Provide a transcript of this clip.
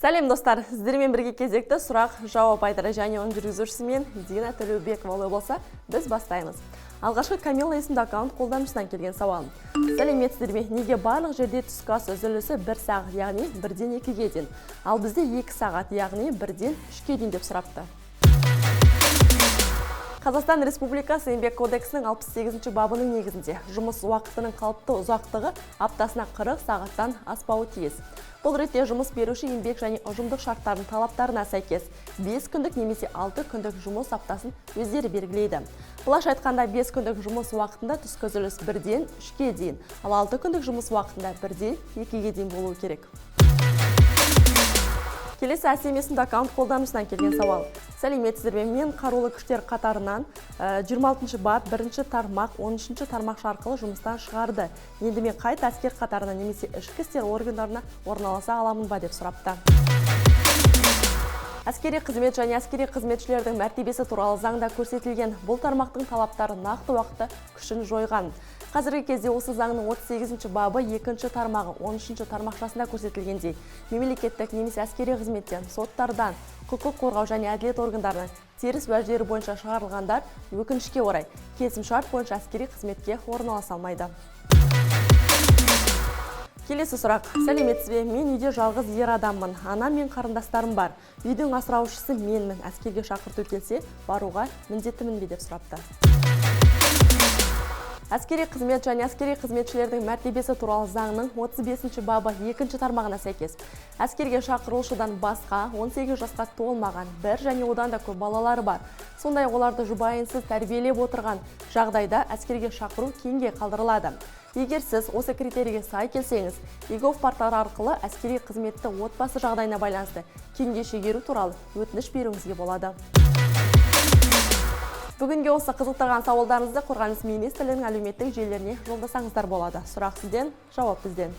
Сәлем, достар! Сіздермен бірге кезекті сұрақ жауап айдары және оның жүргізушісі мен, Дина Төлеубекова. Олай болса, біз бастаймыз. Алғашқы Камила есімді аккаунт қолданушысынан келген сауал. Сәлеметсіздер ме? Неге барлық жерде түскі ас үзілісі 1 сағат, яғни 1-ден 2-ге дейін, ал бізде 2 сағат, яғни 1-ден 3-ке дейін деп сұрапты. Қазақстан Республикасы Еңбек кодексінің 68 бабының негізінде жұмыс уақытының қалыпты ұзақтығы аптасына 40 сағаттан аспауы тиіс. Бұл ретте жұмыс беруші еңбек және ұжымдық шарттардың талаптарына сәйкес 5 күндік немесе 6 күндік жұмыс аптасын өздері белгілейді. Былайша айтқанда, 5 күндік жұмыс уақытында түскі үзіліс 1-ден 3-ке дейін, ал 6 күндік жұмыс уақытында 1-ден 2-ге дейін болуы керек. Келесі Әсем есімді аккаунт қолданушысынан келген сауал. Сәлеметсіздер ме? Мен қарулы күштер қатарынан 26 бап, бірінші тармақ, 13 тармақша арқылы жұмыстан шығарды. Енді мен қайта әскер қатарына немесе ішкі істер органдарына орналаса аламын ба деп сұрапты. Әскери қызмет және әскери қызметшілердің мәртебесі туралы заңда көрсетілген бұл тармақтың талаптары нақты уақытта күшін жойған. Қазіргі кезде осы заңның 38 бабы, екінші тармағы, 13 тармақшасында көрсетілгендей, мемлекеттік немесе әскери қызметтен, соттардан, құқық қорғау және әділет органдарынан теріс уәждері бойынша шығарылғандар, өкінішке орай, келісімшарт бойынша әскери қызметке орналаса алмайды. Келесі сұрақ. Сәлеметсіз бе? Мен үйде жалғыз ер адаммын. Анам мен қарындастарым бар. Үйдің асыраушысы менмін. Әскерге шақырту келсе, баруға міндеттімін бе деп сұрапты. Әскери қызмет және әскери қызметшілердің мәртебесі туралы заңның 35 бабы, екінші тармағына сәйкес, әскерге шақырылушыдан басқа 18 жасқа толмаған бір және одан да көп балалары бар, сондай оларды жұбайынсыз тәрбиелеп отырған жағдайда әскерге шақыру кейінге қалдырылады. Егер сіз осы критерийге сай келсеңіз, eGov порталы арқылы әскери қызметті отбасы жағдайына байланысты кейінге шегеру туралы өтініш беруіңізге болады. Бүгінге осы. Қызықтырған сауалдарыңызды Қорғаныс министрлігінің әлеуметтік желілеріне жолдасаңыздар болады. Сұрақ сізден, жауап бізден.